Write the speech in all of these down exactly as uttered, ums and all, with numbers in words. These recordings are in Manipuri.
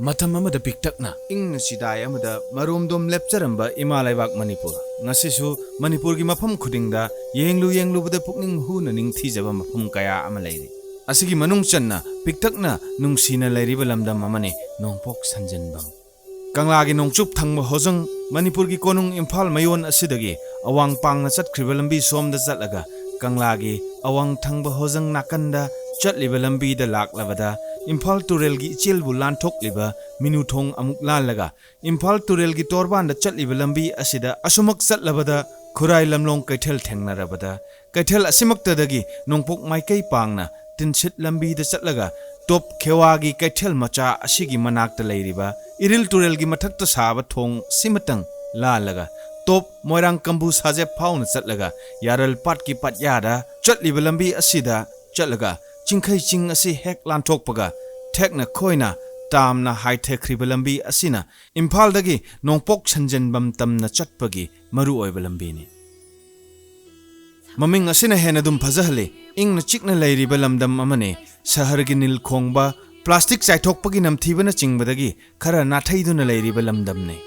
ꯃꯇꯝ ꯑꯃꯗ ꯄꯤꯛꯇꯛꯅ ꯏꯪꯅ ꯆꯤꯗꯥꯏ ꯑꯃꯗ ꯃꯔꯣꯝꯗꯣꯝ ꯂꯦꯞꯆꯔꯝꯕ ꯏꯃꯥ ꯂꯩꯕꯥꯛ ꯃꯅꯤꯄꯨꯔ, ꯉꯁꯤꯁꯨ ꯃꯅꯤꯄꯨꯔꯒꯤ ꯃꯐꯝ ꯈꯨꯗꯤꯡꯗ ꯌꯦꯡꯂꯨ ꯌꯦꯡꯂꯨꯕꯗ ꯄꯨꯛꯅꯤꯡ ꯍꯨꯅ ꯅꯤꯡꯊꯤꯖꯕ ꯃꯐꯝ ꯀꯌꯥ ꯑꯃ ꯂꯩꯔꯤ꯫ ꯑꯁꯤꯒꯤ ꯃꯅꯨꯡ ꯆꯟꯅ ꯄꯤꯛꯇꯛꯅ ꯅꯨꯡꯁꯤꯅ ꯂꯩꯔꯤꯕ ꯂꯝꯗꯝ ꯑꯃꯅꯤ ꯅꯣꯡꯄꯣꯛ ꯁꯟꯖꯦꯟꯕꯝ꯫ ꯀꯪꯂꯥꯒꯤ ꯅꯣꯡꯆꯨꯞ ꯊꯪꯕ ꯍꯣꯖꯪ, ꯃꯅꯤꯄꯨꯔꯒꯤ ꯀꯣꯅꯨꯡ ꯏꯝꯐꯥꯜ ꯃꯌꯣꯟ ꯑꯁꯤꯗꯒꯤ ꯑꯋꯥꯡ ꯄꯥꯡꯅ ꯆꯠꯈ꯭ꯔꯤꯕ ꯂꯝꯕꯤ ꯁꯣꯝꯗ ꯆꯠꯂꯒ ꯀꯪꯂꯥꯒꯤ ꯑꯋꯥꯡ ꯊꯪꯕ ꯍꯣꯖꯪ ꯅꯥꯀꯟꯗ ꯆꯠꯂꯤꯕ ꯂꯝꯕꯤꯗ ꯂꯥꯛꯂꯕꯗ ꯏꯝꯐꯥꯜ ꯇꯨꯔꯦꯜꯒꯤ ꯏꯆꯦꯜꯕꯨ ꯂꯥꯟꯊꯣꯛꯂꯤꯕ ꯃꯤꯅꯨꯊꯣꯡ ꯑꯃꯨꯛ ꯂꯥꯜꯂꯒ ꯏꯝꯐꯥꯜ ꯇꯨꯔꯦꯜꯒꯤ ꯇꯣꯔꯕꯥꯟꯗ ꯆꯠꯂꯤꯕ ꯂꯝꯕꯤ ꯑꯁꯤꯗ ꯑꯁꯨꯃꯛ ꯆꯠꯂꯕꯗ ꯈꯨꯔꯥꯏ ꯂꯝꯂꯣꯡ ꯀꯩꯊꯦꯜ ꯊꯦꯡꯅꯔꯕꯗ ꯀꯩꯊꯦꯜ ꯑꯁꯤꯃꯛꯇꯗꯒꯤ ꯅꯣꯡꯄꯣꯛ ꯃꯥꯏꯀꯩ ꯄꯥꯡꯅ ꯇꯤꯟꯁꯤꯠ ꯂꯝꯕꯤꯗ ꯆꯠꯂꯒ ꯇꯣꯞ ꯈꯦꯋꯥꯒꯤ ꯀꯩꯊꯦꯜ ꯃꯆꯥ ꯑꯁꯤꯒꯤ ꯃꯅꯥꯛꯇ ꯂꯩꯔꯤꯕ ꯏꯔꯤꯜ ꯇꯨꯔꯦꯜꯒꯤ ꯃꯊꯛꯇ ꯁꯥꯕ ꯊꯣꯡ ꯁꯤꯃꯇꯪ ꯂꯥꯜꯂꯒ ꯇꯣꯞ ꯃꯣꯏꯔꯥꯡ ꯀꯝꯕꯨ ꯁꯥꯖꯦꯞ ꯐꯥꯎꯅ ꯆꯠꯂꯒ ꯌꯥꯔꯜ ꯄꯥꯠꯀꯤ ꯄꯠꯌꯥꯗ ꯆꯠꯂꯤꯕ ꯂꯝꯕꯤ ꯑꯁꯤꯗ ꯆꯠꯂꯒ ꯆꯤꯡꯈꯩ ꯆꯤꯡ ꯑꯁꯤ ꯍꯦꯛ ꯂꯥꯟꯊꯣꯛꯄꯒ ꯊꯦꯛꯅ ꯈꯣꯏꯅ ꯇꯥꯝꯅ ꯍꯥꯏꯊꯈ꯭ꯔꯤꯕ ꯂꯝꯕꯤ ꯑꯁꯤꯅ ꯏꯝꯐꯥꯜꯗꯒꯤ ꯅꯣꯡꯄꯣꯛ ꯁꯟꯖꯦꯟꯕꯝ ꯇꯝꯅ ꯆꯠꯄꯒꯤ ꯃꯔꯨꯑꯣꯏꯕ ꯂꯝꯕꯤꯅꯤ꯫ ꯃꯃꯤꯡ ꯑꯁꯤꯅ ꯍꯦꯟꯅ ꯑꯗꯨꯝ ꯐꯖꯍꯜꯂꯤ꯫ ꯏꯪꯅ ꯆꯤꯛꯅ ꯂꯩꯔꯤꯕ ꯂꯝꯗꯝ ꯑꯃꯅꯤ꯫ ꯁꯍꯔꯒꯤ ꯅꯤꯜ ꯈꯣꯡꯕ, ꯄ꯭ꯂꯥꯁꯇꯤꯛ ꯆꯥꯏꯊꯣꯛꯄꯒꯤ ꯅꯝꯊꯤꯕꯅꯆꯤꯡꯕꯗꯒꯤ ꯈꯔ ꯅꯥꯊꯩꯗꯨꯅ ꯂꯩꯔꯤꯕ ꯂꯝꯗꯝꯅꯤ꯫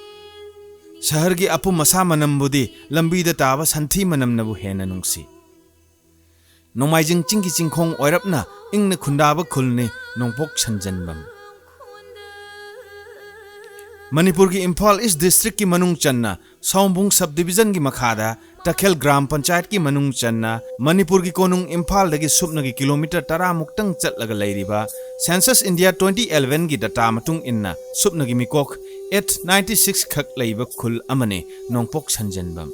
ꯁꯍꯔꯒꯤ ꯑꯄꯨꯝ ꯑꯁꯥ ꯃꯅꯝꯕꯨꯗꯤ ꯂꯝꯕꯤꯗ ꯇꯥꯕ ꯁꯟꯊꯤ ꯃꯅꯝꯅꯕꯨ ꯍꯦꯟꯅ ꯅꯨꯡꯁꯤ꯫ ꯅꯣꯡꯃꯥꯏꯖꯤꯡ ꯆꯤꯡꯒꯤ ꯆꯤꯡꯈꯣꯡ ꯑꯣꯏꯔꯞꯅ ꯏꯪꯅ ꯈꯨꯟꯗꯥꯕ ꯈꯨꯜꯅꯤ ꯅꯣꯡꯄꯣꯛ ꯁꯟꯖꯦꯟꯕꯝ꯫ ꯃꯅꯤꯄꯨꯔꯒꯤ ꯏꯝꯐꯥꯜ ꯏꯁ ꯗꯤꯁꯇ꯭ꯔꯤꯛꯀꯤ ꯃꯅꯨꯡ ꯆꯟꯅ ꯁꯥꯎꯝꯕꯨꯡ ꯁꯕ ꯗꯤꯕꯤꯖꯟꯒꯤ ꯃꯈꯥꯗ ꯇꯈꯦꯜ ꯒ꯭ꯔꯥꯝ ꯄꯟꯆꯥꯌꯠꯀꯤ ꯃꯅꯨꯡ ꯆꯟꯅ ꯃꯅꯤꯄꯨꯔꯒꯤ ꯀꯣꯅꯨꯡ ꯏꯝꯐꯥꯜꯗꯒꯤ ꯁꯨꯞꯅꯒꯤ ꯀꯤꯂꯣꯃꯤꯇꯔ ꯇꯔꯥ ꯃꯨꯛꯇꯪ ꯆꯠꯂꯒ ꯂꯩꯔꯤꯕ ꯁꯦꯟꯁꯁ ꯏꯟꯗꯤꯌꯥ ꯇ꯭ꯋꯦꯟꯇꯤ ꯑꯦꯂꯦꯚꯦꯟꯒꯤ ꯗꯇꯥ ꯃꯇꯨꯡ ꯏꯟꯅ ꯁꯨꯞꯅꯒꯤ ꯃꯤꯀꯣꯛ ꯑꯩꯠ ꯅꯥꯏꯟꯇꯤ ꯁꯤꯛꯁ ꯈꯛ ꯂꯩꯕ ꯈꯨꯜ ꯑꯃꯅꯤ ꯅꯣꯡꯄꯣꯛ ꯁꯟꯖꯦꯟꯕꯝ꯫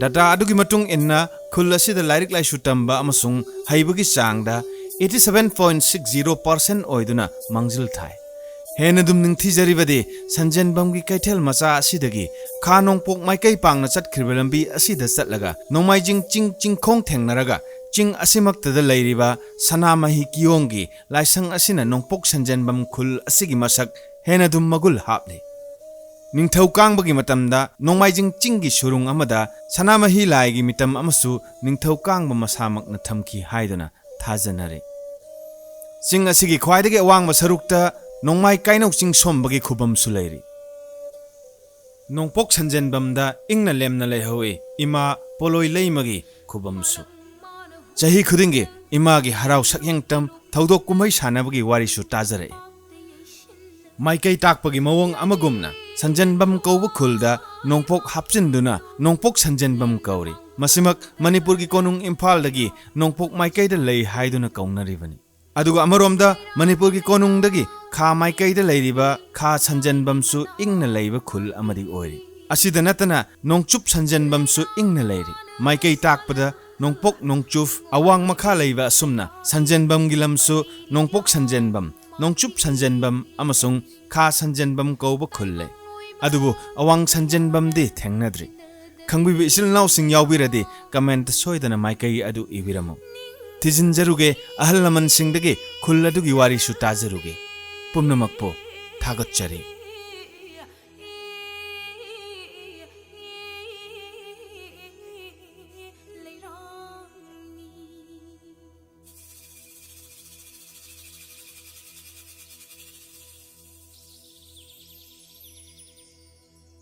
ꯗꯇꯥ ꯑꯗꯨꯒꯤ ꯃꯇꯨꯡ ꯏꯟꯅ ꯈꯨꯜ ꯑꯁꯤꯗ ꯂꯥꯏꯔꯤꯛ ꯂꯥꯏꯁꯨ ꯇꯝꯕ ꯑꯃꯁꯨꯡ ꯍꯩꯕꯒꯤ ꯆꯥꯡꯗ eighty seven point six zero percent ꯑꯣꯏꯗꯨꯅ ꯃꯥꯡꯖꯤꯜ ꯊꯥꯏ꯫ ꯍꯦꯟꯅ ꯑꯗꯨꯝ ꯅꯤꯡꯊꯤꯖꯔꯤꯕꯗꯤ ꯁꯟꯖꯦꯟꯕꯝꯒꯤ ꯀꯩꯊꯦꯜ ꯃꯆꯥ ꯑꯁꯤꯗꯒꯤ ꯈꯥ ꯅꯣꯡꯄꯣꯛ ꯃꯥꯏꯀꯩ ꯄꯥꯡꯅ ꯆꯠꯈ꯭ꯔꯤꯕ ꯂꯝꯕꯤ ꯑꯁꯤꯗ ꯆꯠꯂꯒ ꯅꯣꯡꯃꯥꯏꯖꯤꯡ ꯆꯤꯡ ꯆꯤꯡꯈꯣꯡ ꯊꯦꯡꯅꯔꯒ ꯆꯤꯡ ꯑꯁꯤꯃꯛꯇꯗ ꯂꯩꯔꯤꯕ ꯁꯅꯥꯃꯍꯤ ꯀꯤꯌꯣꯡꯒꯤ ꯂꯥꯏꯁꯪ ꯑꯁꯤꯅ ꯅꯣꯡꯄꯣꯛ ꯁꯟꯖꯦꯟꯕꯝ ꯈꯨꯜ ꯑꯁꯤꯒꯤ ꯃꯁꯛ ꯍꯦꯟꯅ ꯑꯗꯨꯝ ꯃꯒꯨꯜ ꯍꯥꯞꯂꯤ꯫ ꯅꯤꯡꯊꯧ ꯀꯥꯡꯕꯒꯤ ꯃꯇꯝꯗ ꯅꯣꯡꯃꯥꯏꯖꯤꯡ ꯆꯤꯡꯒꯤ ꯁꯨꯔꯨꯡ ꯑꯃꯗ ꯁꯅꯥꯃꯍꯤ ꯂꯥꯏꯒꯤ ꯃꯤꯇꯝ ꯑꯃꯁꯨ ꯅꯤꯡꯊꯧ ꯀꯥꯡꯕ ꯃꯁꯥꯃꯛꯅ ꯊꯝꯈꯤ ꯍꯥꯏꯗꯨꯅ ꯊꯥꯖꯅꯔꯤ꯫ ꯆꯤꯡ ꯑꯁꯤꯒꯤ ꯈ꯭ꯋꯥꯏꯗꯒꯤ ꯑꯋꯥꯡꯕ ꯁꯔꯨꯛꯇ ꯅꯣꯡꯃꯥꯏ ꯀꯥꯏꯅꯧ ꯆꯤꯡ ꯁꯣꯝꯕꯒꯤ ꯈꯨꯕꯝꯁꯨ ꯂꯩꯔꯤ꯫ ꯅꯣꯡꯄꯣꯛ ꯁꯟꯖꯦꯟꯕꯝꯗ ꯏꯪꯅ ꯂꯦꯝꯅ ꯂꯩꯍꯧꯏ ꯏꯃꯥ ꯄꯣꯂꯣꯏ ꯂꯩꯃꯒꯤ ꯈꯨꯕꯝꯁꯨ꯫ ꯆꯍꯤ ꯈꯨꯗꯤꯡꯒꯤ ꯏꯃꯥꯒꯤ ꯍꯔꯥꯎ ꯁꯛꯌꯦꯡꯇꯝ ꯊꯧꯗꯣꯛ ꯀꯨꯝꯍꯩ ꯁꯥꯟꯅꯕꯒꯤ ꯋꯥꯔꯤꯁꯨ ꯇꯥꯖꯔꯛꯏ꯫ ꯃꯥꯏꯀꯩ ꯇꯥꯛꯄꯒꯤ ꯃꯑꯣꯡ ꯑꯃꯒꯨꯝꯅ ꯁꯟꯖꯦꯟꯕꯝ ꯀꯧꯕ ꯈꯨꯜꯗ ꯅꯣꯡꯄꯣꯛ ꯍꯥꯞꯆꯤꯟꯗꯨꯅ ꯅꯣꯡꯄꯣꯛ ꯁꯟꯖꯦꯟꯕꯝ ꯀꯧꯔꯤ꯫ ꯃꯁꯤꯃꯛ ꯃꯅꯤꯄꯨꯔꯒꯤ ꯀꯣꯅꯨꯡ ꯏꯝꯐꯥꯜꯗꯒꯤ ꯅꯣꯡꯄꯣꯛ ꯃꯥꯏꯀꯩꯗ ꯂꯩ ꯍꯥꯏꯗꯨꯅ ꯀꯧꯅꯔꯤꯕꯅꯤ꯫ ꯑꯗꯨꯒ ꯑꯃꯔꯣꯝꯗ ꯃꯅꯤꯄꯨꯔꯒꯤ ꯀꯣꯅꯨꯡꯗꯒꯤ ꯈꯥ ꯃꯥꯏꯀꯩꯗ ꯂꯩꯔꯤꯕ ꯈꯥ ꯁꯟꯖꯦꯟꯕꯝꯁꯨ ꯏꯪꯅ ꯂꯩꯕ ꯈꯨꯜ ꯑꯃꯗꯤ ꯑꯣꯏꯔꯤ꯫ ꯑꯁꯤꯗ ꯅꯠꯇꯅ ꯅꯣꯡꯆꯨꯞ ꯁꯟꯖꯦꯟꯕꯝꯁꯨ ꯏꯪꯅ ꯂꯩꯔꯤ꯫ ꯃꯥꯏꯀꯩ ꯇꯥꯛꯄꯗ ꯅꯣꯡꯄꯣꯛ ꯅꯣꯡꯆꯨꯞ, ꯑꯋꯥꯡ ꯃꯈꯥ ꯂꯩꯕ ꯑꯁꯨꯝꯅ ꯁꯟꯖꯦꯟꯕꯝꯒꯤ ꯂꯝꯁꯨ ꯅꯣꯡꯄꯣꯛ ꯁꯟꯖꯦꯟꯕꯝ, ꯅꯣꯡꯆꯨꯞ ꯁꯟꯖꯦꯟꯕꯝ ꯑꯃꯁꯨꯡ ꯈꯥ ꯁꯟꯖꯦꯟꯕꯝ ꯀꯧꯕ ꯈꯨꯜ ꯂꯩ꯫ ꯑꯗꯨꯕꯨ ꯑꯋꯥꯡ ꯁꯟꯖꯦꯟꯕꯝꯗꯤ ꯊꯦꯡꯅꯗ꯭ꯔꯤ꯫ ꯈꯪꯕꯤꯕ ꯏꯆꯤꯜ ꯏꯅꯥꯎꯁꯤꯡ ꯌꯥꯎꯕꯤꯔꯗꯤ comment ꯁꯣꯏꯗꯅ ꯃꯥꯏꯀꯩ ꯑꯗꯨ ꯏꯕꯤꯔꯝꯃꯨ꯫ ꯊꯤꯖꯤꯟꯖꯔꯨꯒꯦ, ꯑꯍꯜ ꯂꯃꯟꯁꯤꯡꯗꯒꯤ ꯈꯨꯜ ꯑꯗꯨꯒꯤ ꯋꯥꯔꯤꯁꯨ ꯇꯥꯖꯔꯨꯒꯦ꯫ ꯄꯨꯝꯅꯃꯛꯄꯨ ꯊꯥꯒꯠꯆꯔꯤ꯫